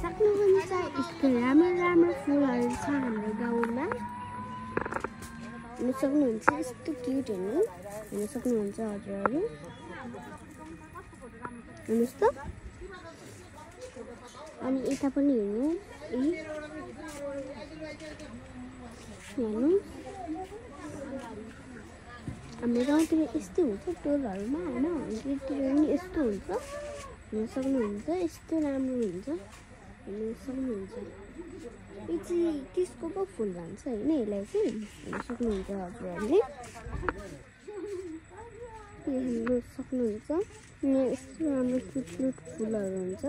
सक्नुहुन्छ यस्तो राम्रो फुलहरू छ हाम्रो गाउँमा हेर्न सक्नुहुन्छ यस्तो क्युट हेर्न सक्नुहुन्छ हजुरहरू हेर्नुहोस् त अनि यता पनि हेर्नु हेर्नु हाम्रो गाउँतिर यस्तो हुन्छ टोलहरूमा होइन हाम्रोतिर पनि यस्तो हुन्छ हेर्न सक्नुहुन्छ यस्तो राम्रो हुन्छ हेर्न सक्नुहुन्छ यो चाहिँ किसको पो फुल भन्छ होइन यसलाई चाहिँ हेर्न सक्नुहुन्छ हजुरहरूले हेर्न सक्नुहुन्छ यहाँ यस्तो राम्रो क्युट फुलहरू हुन्छ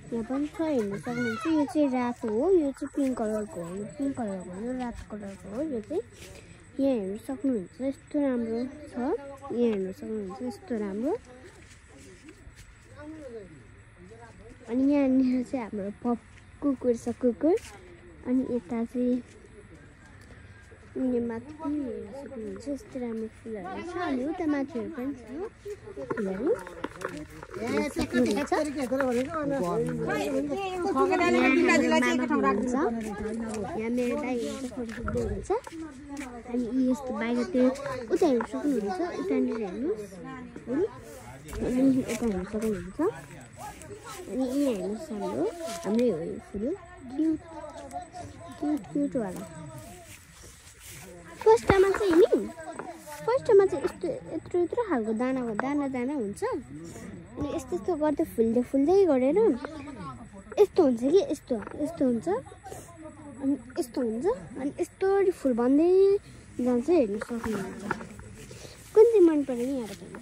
यहाँ पनि छ हेर्न सक्नुहुन्छ यो चाहिँ रातो हो यो चाहिँ पिङ्क कलरको हो पिङ्क कलरको हो रातो कलरको हो यो चाहिँ यहाँ हेर्न सक्नुहुन्छ यस्तो राम्रो छ यहाँ हेर्न सक्नुहुन्छ यस्तो राम्रो अनि यहाँनिर चाहिँ हाम्रो पप कुकुर छ कुकुर अनि यता चाहिँ यहाँ माथि पनि हेर्न सक्नुहुन्छ यस्तो राम्रो फुलहरू छ अनि उता माथिहरू पनि छ फुलहरू यहाँ मेरो दाइ हुन्छ फोटो खिच्दै हुन्छ अनि यस्तो बाहिरतिर उता हेर्न सक्नुहुन्छ उतानिर हेर्नुहोस् अनि यता हेर्न सक्नुहुन्छ अनि यहाँ हेर्नुहोस् हाम्रै हो यो फुल क्युटवाला फर्स्टमा चाहिँ नि यस्तो यत्रो खालको दाना हुन्छ अनि यस्तो गर्दै फुल्दै गरेर यस्तो हुन्छ कि यस्तो हुन्छ अनि यस्तो हुन्छ अनि यस्तो फुल बन्दै जान्छ हेर्न सक्नुहुन्छ कुन चाहिँ मन पर्यो नि यहाँ हेर्न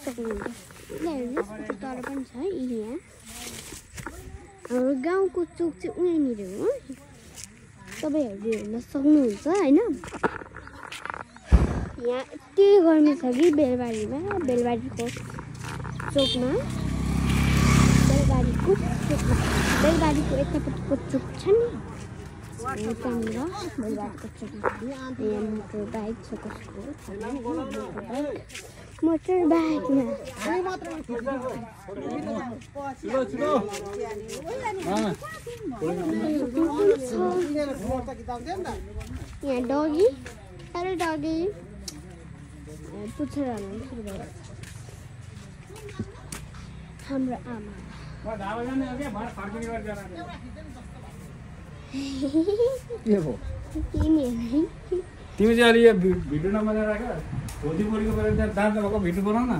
सक्नुहुन्छ हेर्नुहोस् तर पनि छ यहाँ हाम्रो गाउँको चोक चाहिँ उहाँनिर हो तपाईँहरू हेर्न सक्नुहुन्छ होइन यहाँ यति गर्मी छ कि बेलबारीको चोकमा बेलबारीको यतापट्टिको चोक छ नि त्यहाँनिर बेलबारीको चोकमा यहाँ मोटर बाइक छ कसको मोटर बाइकमा यहाँ डगी साह्रै डगी पुच्छर हाल्नु सुरु भयो हाम्रो आमा तिमी चाहिँ अलि भिडियो नबनाएर राख भोलिको बेला दाँत भएको भिडियो बनाऊ न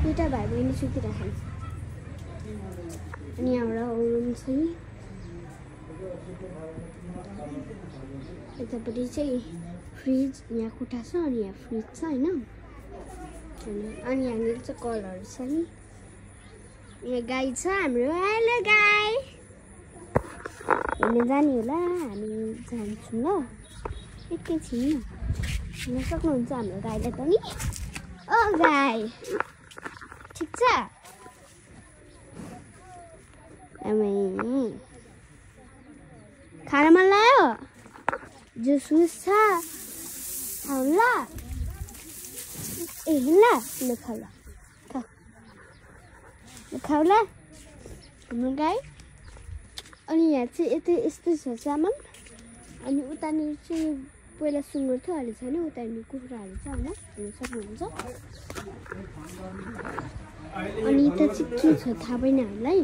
दुईटा भाइ बहिनी सुतिरहेको अनि हाम्रो रुम छ नि यतापट्टि चाहिँ फ्रिज यहाँ कोठा छ अनि यहाँ फ्रिज छ होइन अनि यहाँनिर चाहिँ कलहरू छ नि यहाँ गाई छ हाम्रो हेलो गाई हेर्न जाने होला हामी जान्छौँ ल एकैछिन हेर्न सक्नुहुन्छ हाम्रो गाईलाई पनि ओ गाई ठिक छ खाना मन लाग्यो जुस छ खाउला ए ल खाउला हाम्रो गाई अनि यहाँ चाहिँ यस्तो छ चामल अनि उतानिर चाहिँ पहिला सुँगुर थियो अहिले छैन उतानिर कुखुराहरू छ होइन हेर्न सक्नुहुन्छ अनि यता चाहिँ के छ थाहा छैन हामीलाई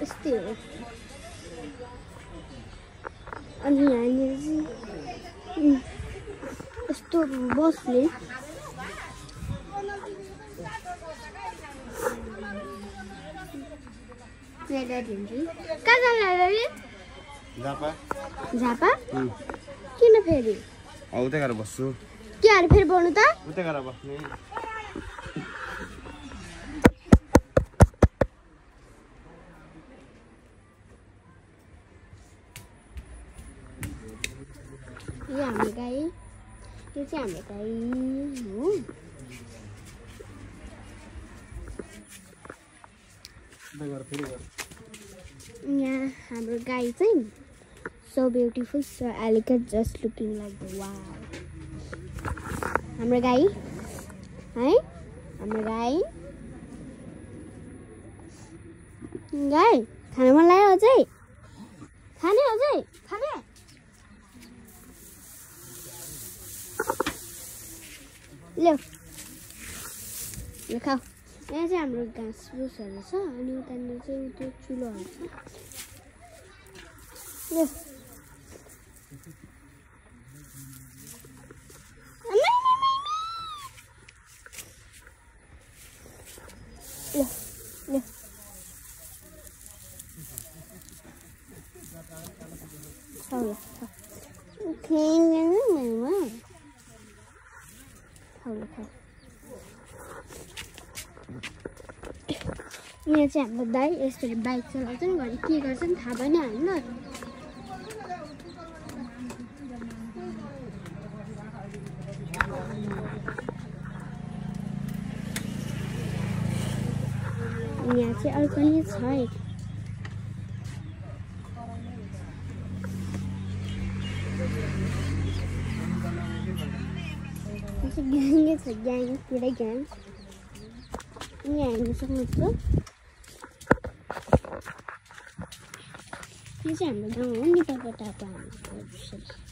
यस्तै हो अनि यहाँनिर चाहिँ यस्तो बसले कहाँ जाने झापा किन फेरि उतै गएर बस्छु के अरे फेरि बोल्नु त उतै गएर बस्ने यो हाम्रो गाई, यो चाहिँ हाम्रो गाई हो। यहाँ हाम्रो गाई चाहिँ so beautiful, so elegant, just looking like the wow. हाम्रो गाई है, हाम्रो गाई गाई खान मन लाग्यो अझै, खाने अझै खाने। ल्याऊ खाऊ। यहाँ चाहिँ हाम्रो घाँस फुसहरू छ अनि उतानिर चाहिँ त्यो चुलोहरू छ। ल्याऊ यहाँ चाहिँ हाम्रो दाइ यसरी बाइक चलाउँछन्, घरि के गर्छन् थाहा भएन होइन। यहाँ चाहिँ अर्को नि छ एक। ग्याङ छ, ग्याङ पुरै ग्याङ। यहाँ हेर्नु सक्नुहुन्छ यो चाहिँ हाम्रो गाउँ हो, नेपालबाट आएको हाम्रो।